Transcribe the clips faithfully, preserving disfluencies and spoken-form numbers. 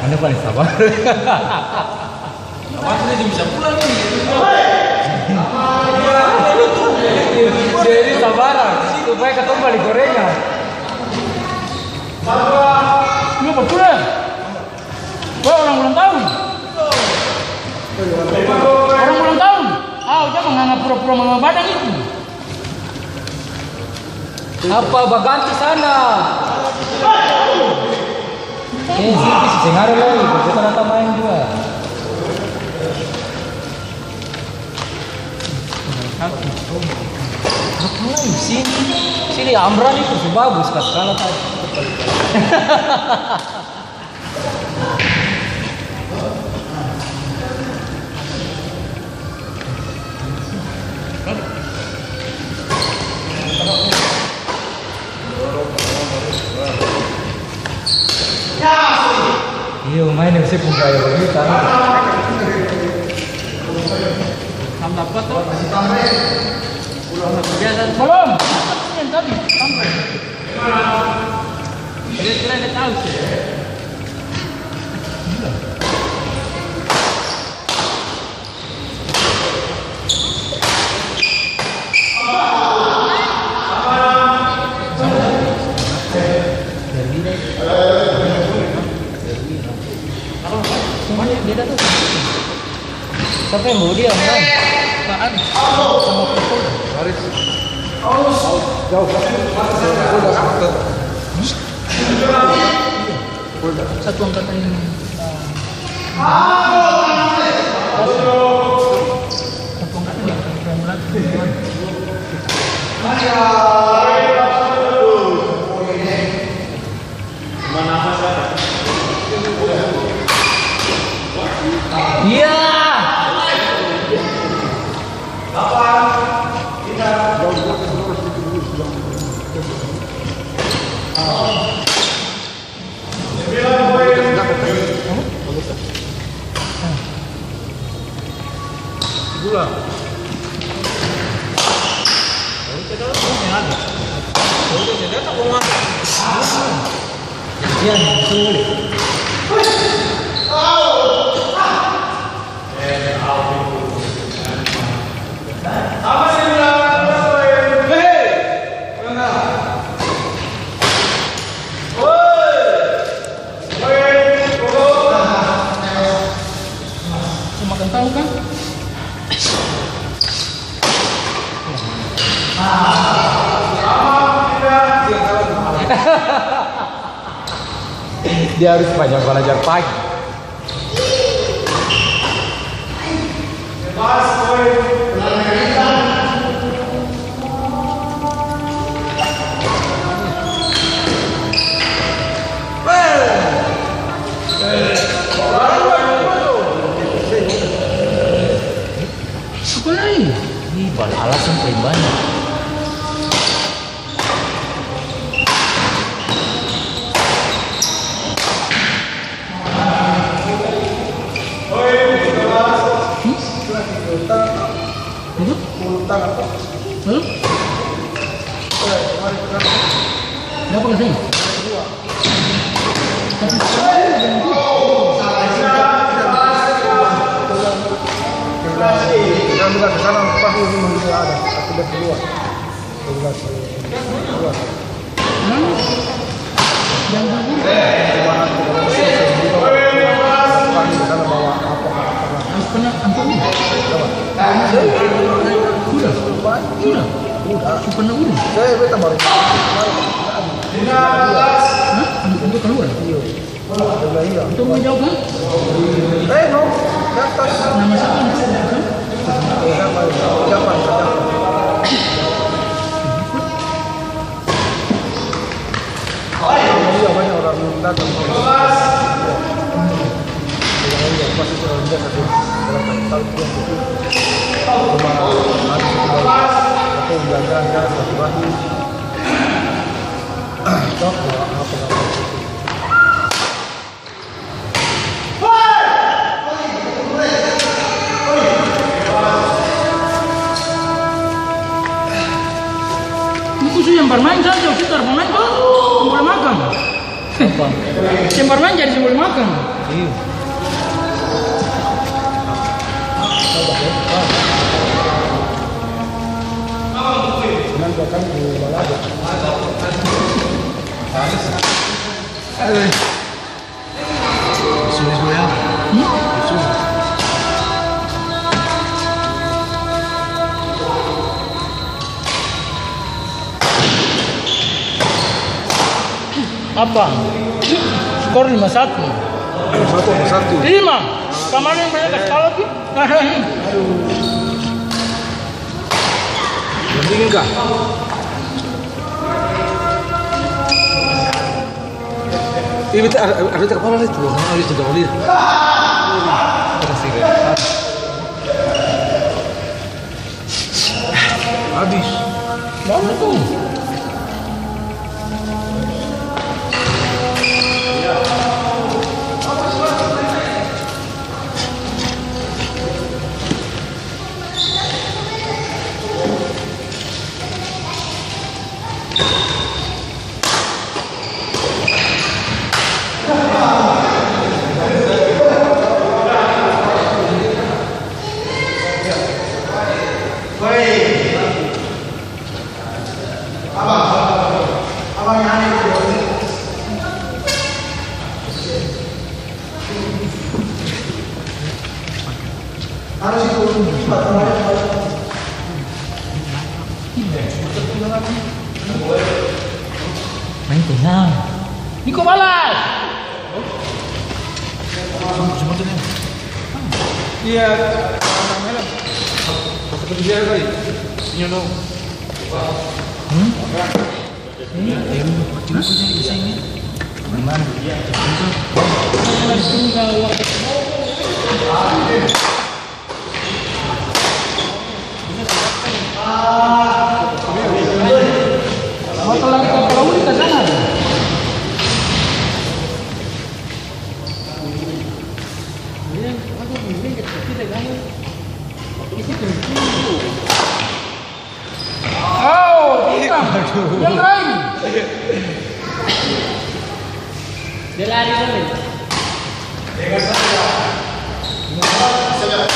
Anda paling sabar. Dia ini sabaran supaya katong bali gorengan. Iya, betul, ya? Wah, orang ulang tahun. Orang ulang tahun. Ah, ujang manganga pura-pura mama badang itu. Apa baganti sana? Eh, sini seng ada lagi. Kita datang main juga. Apa lagi? Sini, sini Amran itu su bagus, kas kalah tadi. Iyo, main yang saya pung gaya begitu, ah. Tam dapat, to? Biasa. Belum. Yang tadi, sampai. Dia kira dia tahu sih. Siapa yang bawa dia, Amran? Apaan? Sama pukul. Baris. Jauh. Satu angkatan ini. Iya. Gula. Iya, langsung boleh. Su makan tahu, kan? Dia harus banyak belajar pagi. Apa lai? Ih, bal alasan paling banyak. Hah? Kenapa nggak sini? Sudah. Sudah. Sudah. Su pernah urus? Hah? Untuk keluar? Iya. Itu mau jauh, kan? Eh, no. Di atas. Nama siapa yang tahu, kan? Siapa? Siapa? Siapa? Iya, banyak orang datang. Iya, pasti orang biasa sih. Orang tak tahu dia itu. Cuma harus itu baru. Aku jaga, jaga silaturahmi. Sok, apa, apa, apa. Itu su yang bermain saja, kita bermain to, boleh makan. Apa? Seng par maeng jadi seng boleh makang. Iya. Aduh. Sudah, sudah. Hmm? Sudah. Apa? Skor lima satu. Lima satu, lima satu. Lima. Kemarin mereka kalah tuh. Aduh. Mending kah? Iya, beta ada, ada, ada kapala lai tu, ah, itu dah, lihat. Habis. Mana tu? Main tenang. Niko balas. Iya. Pake bendera kali. Senyum dong. Hmm? Au, Ika. Aduh. Yang lain. Dia lari dulu. Dia seng seret.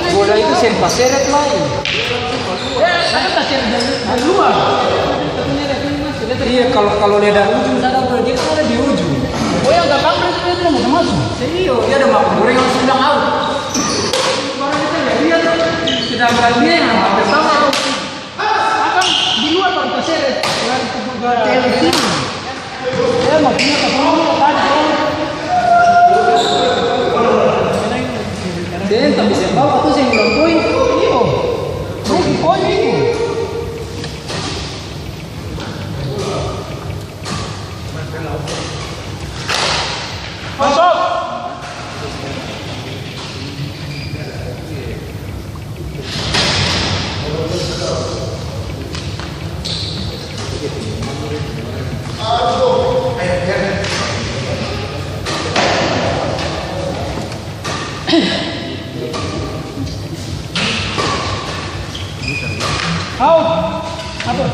Bola itu seng paseret lai. Iya, kalo, kalo lia dari ujung sana, bola dia kan ada di ujung. Oh, yang agak kampret itu, dia mau masuk. Serius, dia ada makan goreng langsung bilang out. Sedangkan dia yang nampak pertama tuh, akang di luar baru taseret. Lari ke juga. Dia maksudnya ke sana, tadi. Dia yang tak bisa bawa, tuh yang bilang poin, iyo. Rugi poin itu. Masuk. Out. Apa?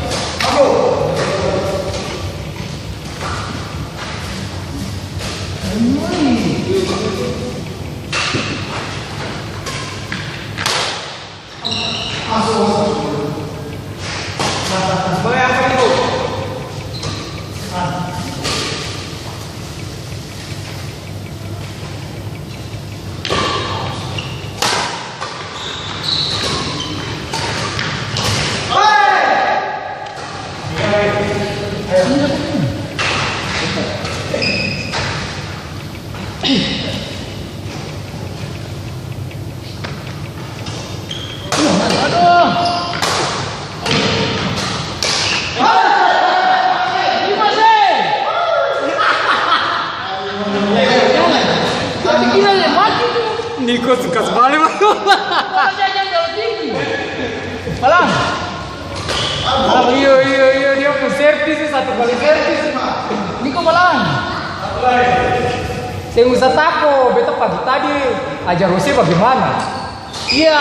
Gua suka sekali, Bang. Bola jajang jauh tinggi. Balang. Balang, iyo, iyo, iyo, dia pung servis, satu kali servis. Niko balang. Seng usah tako, beta pagi tadi ajar Jose bagaimana. Iya.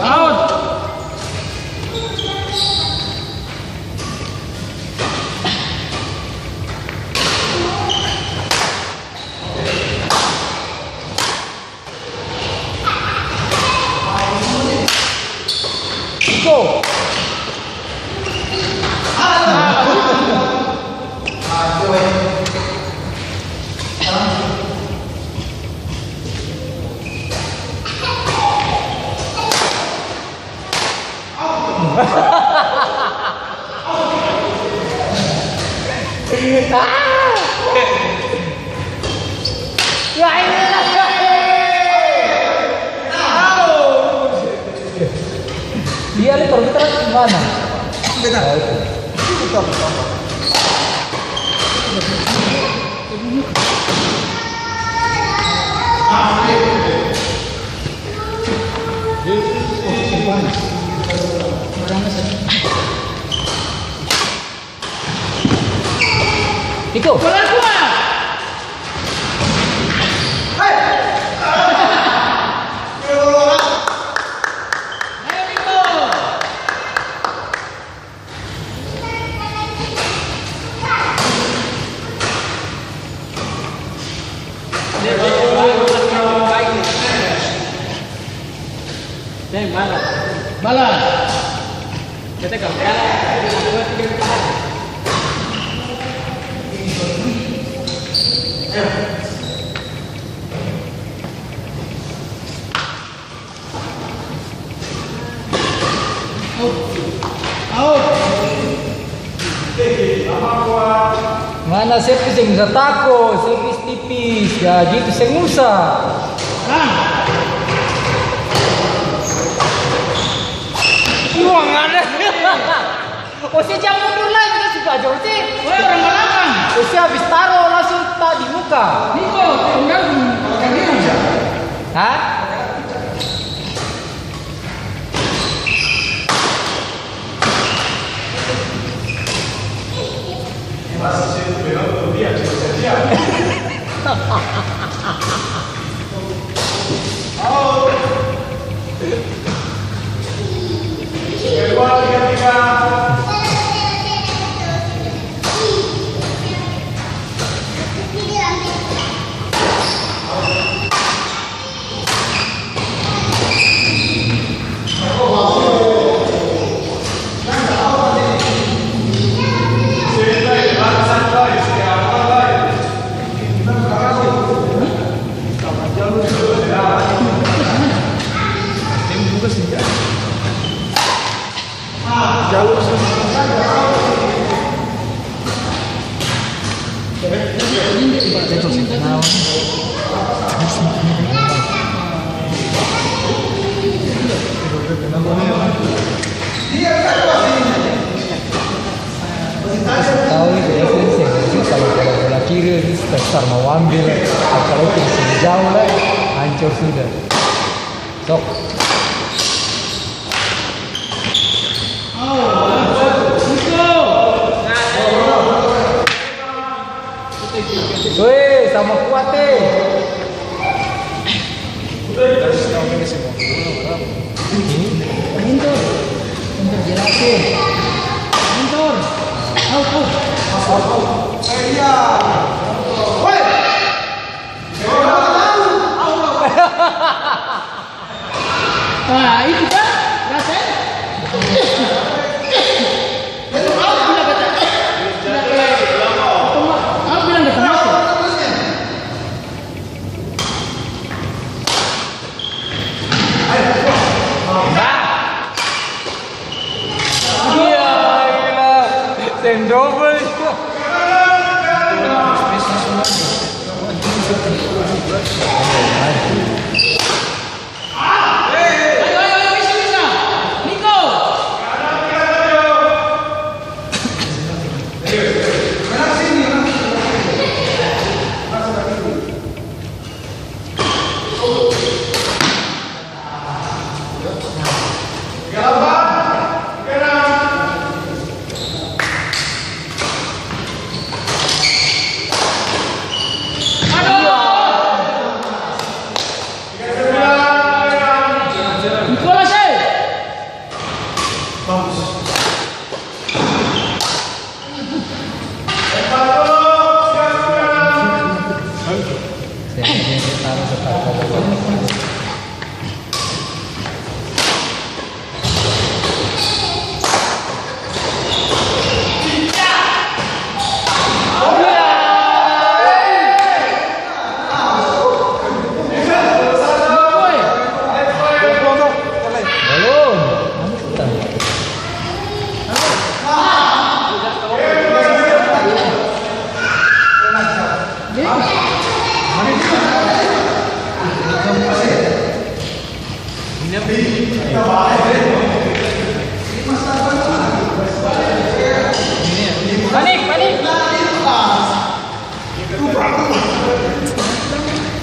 Out. Go! Iya, le, kalau kita kan gimana? Beta. Oh, itu. Itu bukan apa-apa. Iko. Bala. Mana servis seng usah tako, servis tipis, ya gitu seng usah. Uang ada. Ose jang mundur lai, beta su ajar Ose. Oi, orang balakang. Ose abis taro langsung ta di muka. Niko, tinggal di. Hah? Tau itu, ya, seng, seng. Kalau bola-bola kiri, ini star mau ambil. Kalau itu masih jauh lah, hancur sudah. Sok. Weh, sama kuat, eh. Mundur. Mundur, jelasin. Mundur. Au, au. Ah, itu kan rasanya. Bilang kata, eh, bilang kata, eh, bilang kata, aku bilang kata masuk. Iya, gila. Double.